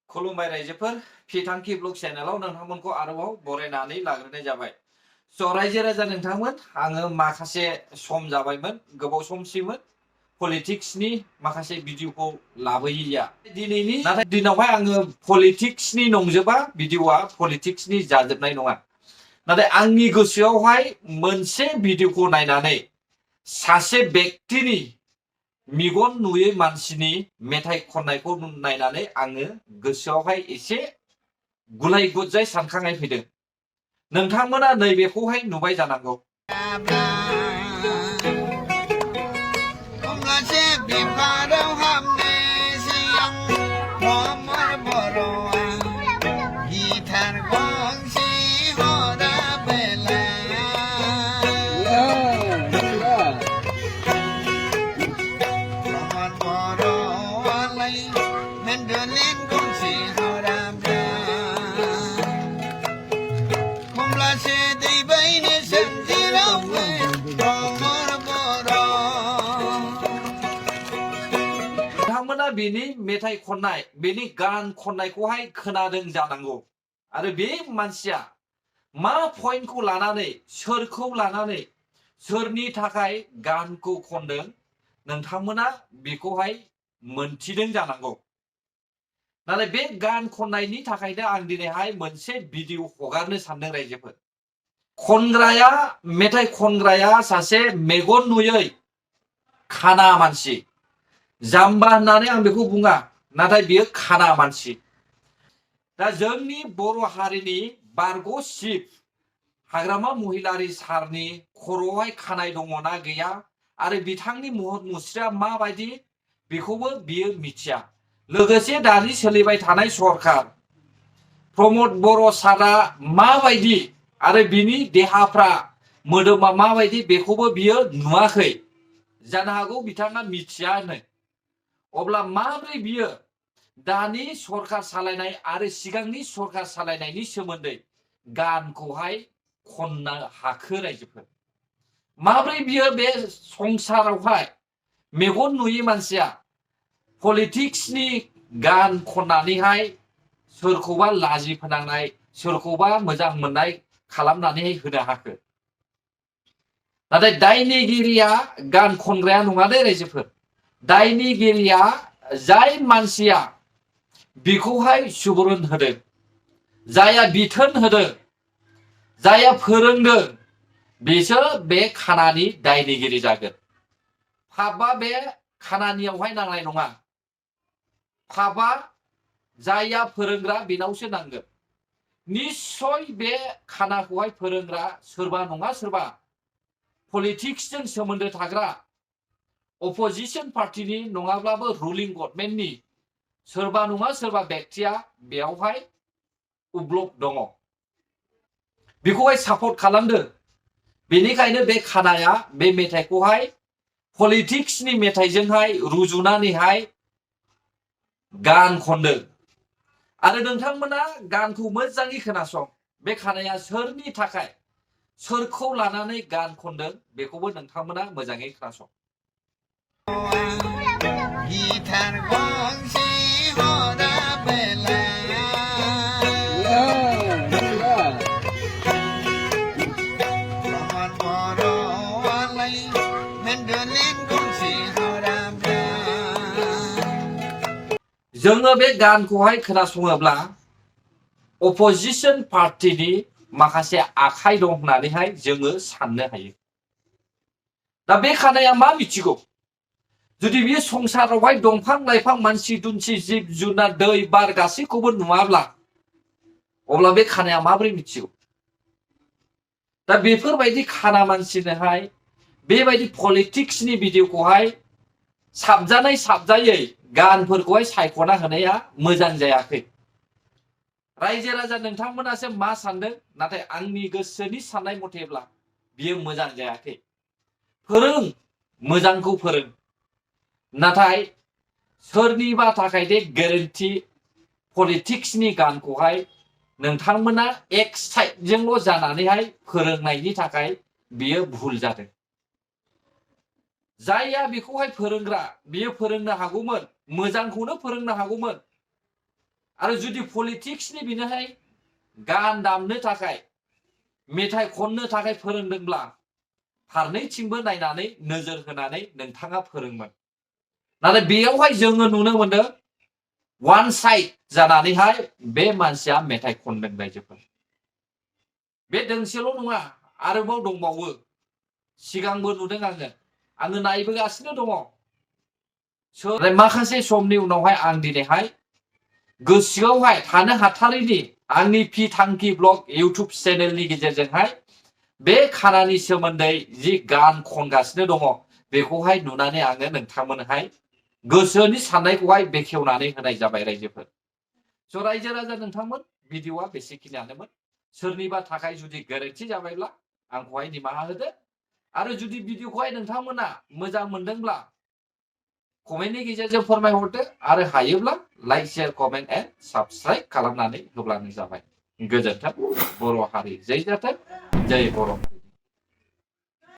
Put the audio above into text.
खुलुमबाय रायजोफोर फिथांखि ब्लग चेनेलाव नोंथांमोनखौ आरोबाव बरायनानै लाग्रोनाय जाबाय। स' रायजो राजा नोंथांमोन आङो माखासे सम जाबायमोन गोबाव समसिममोन पलिटिक्सनि माखासे भिडिअखौ लाबोयैया दिनैनि नाथाय दिनावहाय आङो पलिटिक्सनि नंजोबा भिडिअआ पलिटिक्सनि जाजोबनाय नङा। नाथाय आंनि गोसोआवहाय मोनसे भिडिअखौ नायनानै सासे व्यक्तिनि मेगन नुयै मानसिनि मेथाइ खननायखौ नायनानै आङो गोसोआवहाय एसे गुलाय गुजाय सानखांनाय फैदों। नोंथांमोना नैबेखौहाय नुबाय जानांगौ। नोंथांमोना बेनि मेथाइ खननाय बेनि गान खननायखौहाय खोनादों जानांगौ आरो बे मानसिया मा पइन्टखौ लानानै सोरखौ लानानै सोरनि थाखाय गानखौ खनदों नोंथांमोना बेखौहाय मोनथिदों जानांगौ। नाथाय बे गान खननायनि थाखायनो आं दिनैहाय मोनसे भिडिअ हगारनो सानदों रायजोफोर। खनग्राया मेथाइ खनग्राया सासे मेगन नुयै खाना मानसि। जाम्बा होननानै आं बेखौ बुङा, नाथाय बियो खाना मानसि। दा जोंनि बर' हारिनि बारग' चिफ हाग्रामा महिलारि सारनि खर'आवहाय खानाय दङना गैया आरो बिथांनि महर मुस्रिया माबायदि बेखौबो बियो मिथिया। लोगोसे दानि सोलिबाय थानाय सरकार प्रमद बर' सारा माबायदि आरो बिनि देहाफ्रा मोदोमा माबायदि बेखौबो बियो नुवाखै। जानो हागौ बिथाङा मिथियानो। अब्ला माब्रै बियो दानि सरकार सालायनाय आरो सिगांनि सरकार सालायनायनि सोमोन्दै गानखौहाय खननो हाखो रायजोफोर? माब्रै बियो बे संसारावहाय मेगन नुयै मानसिया पलिटिक्सनि गान खननानैहाय सोरखौबा लाजि फोनांनाय सोरखौबा मोजां मोननाय खालामनानै होनो हाखो? नाथाय दायनिगिरिया गान खनग्राया नङा दे रायजोफोर। दायनिगिरिया जाय मानसिया बिखौहाय सुबुरुन होदों, जाया बिथोन होदों, जाया फोरोंदों, बिसोर बे खानानि दायनिगिरि जागोन। पापआ बे खानानियावहाय नांनाय नङा। पापआ जाया फोरोंग्रा बेनावसो नांगोन। निश्चय बे खानाखौहाय फोरोंग्रा सोरबा नङा सोरबा पलिटिक्सजों सोमोन्दो थाग्रा अपोजिशन पार्टीनि नङाब्लाबो रुलिं गभर्नमेन्टनि सोरबा नङा सोरबा व्यक्तिया बेयावहाय उब्लक दङ, बेखौहाय सापर्ट खालामदों। बेनिखायनो बे खानाया बे मेथाइखौहाय पलिटिक्सनि मेथाइजोंहाय रुजुनानैहाय गान खनदों। आरो नोंथांमोना गानखौ मोजाङै खोनासं। बे खानाया सोरनि थाखाय सोरखौ लानानै गान खनदों बेखौबो नोंथांमोना मोजाङै खोनासं। जोङो बे गानखौहाय खोनासङोब्ला अपोजिशन पार्टीनि माखासे आखाइ दं होननानैहाय जोङो साननो हायो। दा बे खानाया मा मिथिगौ? जुदि बियो संसारावहाय दंफां लाइफां मानसि दुमसि जिब जुनार दै बार गासैखौबो नुवाब्ला अब्ला बे खानाया माबोरै मिथिगौ? दा बेफोरबायदि खाना मानसिनोहाय बेबायदि पलिटिक्सनि भिडिअखौहाय साबजानाय साबजायै गानफोरखौहाय सायख'ना होनाया मोजां जायाखै। रायजो राजा नोंथांमोनासो मा सानदों? नाथाय आंनि गोसोनि साननाय मथेब्ला बियो मोजां जायाखै। फोरों, मोजांखौ फोरों, नाथाय सोरनिबा थाखाय दे गेरेन्टि पलिटिक्सनि गानखौहाय नोंथांमोना एक साइडजोंल' जानानैहाय फोरोंनायनि थाखाय बियो भुल जादों। जायया बेखौहाय फोरोंग्रा बियो फोरोंनो हागौमोन, मोजांखौनो फोरोंनो हागौमोन। आरो जुदि पलिटिक्सनि बिनोहाय गान दामनो थाखाय मेथाइ खननो थाखाय फोरोंदोंब्ला फारनैथिंबो नायनानै नोजोर होनानै नोंथाङा फोरोंमोन। नाथाय बेयावहाय जोङो नुनो मोनदों वान साइड जानानैहाय बे मानसिया मेथाइ खनदों रायजोफोर। बे दोंसेल' नङा, आरोबाव दंबावो। सिगांबो नुदों आङो नायबोगासिनो दङ। माखासे समनि उनावहाय आं दिनैहाय गोसोआवहाय थानो हाथारैनि आंनि पि थांखि ब्लग इउटुब चेनेलनि गेजेरजोंहाय बे खानानि सोमोन्दै जि गान खनगासिनो दङ बेखौहाय नुनानै आङो नोंथांमोनहाय गोसोनि साननायखौहाय बेखेवनानै होनाय जाबाय रायजोफोर। स' रायजो राजा नोंथांमोन, भिडिअ'आ बेसेखिनियानोमोन। सोरनिबा थाखाय जुदि गोरोन्थि जाबायब्ला आंखौहाय निमाहा होदो। आरो जुदि भिडिअ'खौहाय नोंथांमोना मोजां मोनदोंब्ला कमेन्टनि गेजेरजों फोरमायहरदो आरो हायोब्ला like share comment and subscribe खालामनानै होब्लानो जाबाय। गोजोन्थों। बर' हारि जै जाथों, जै बर'।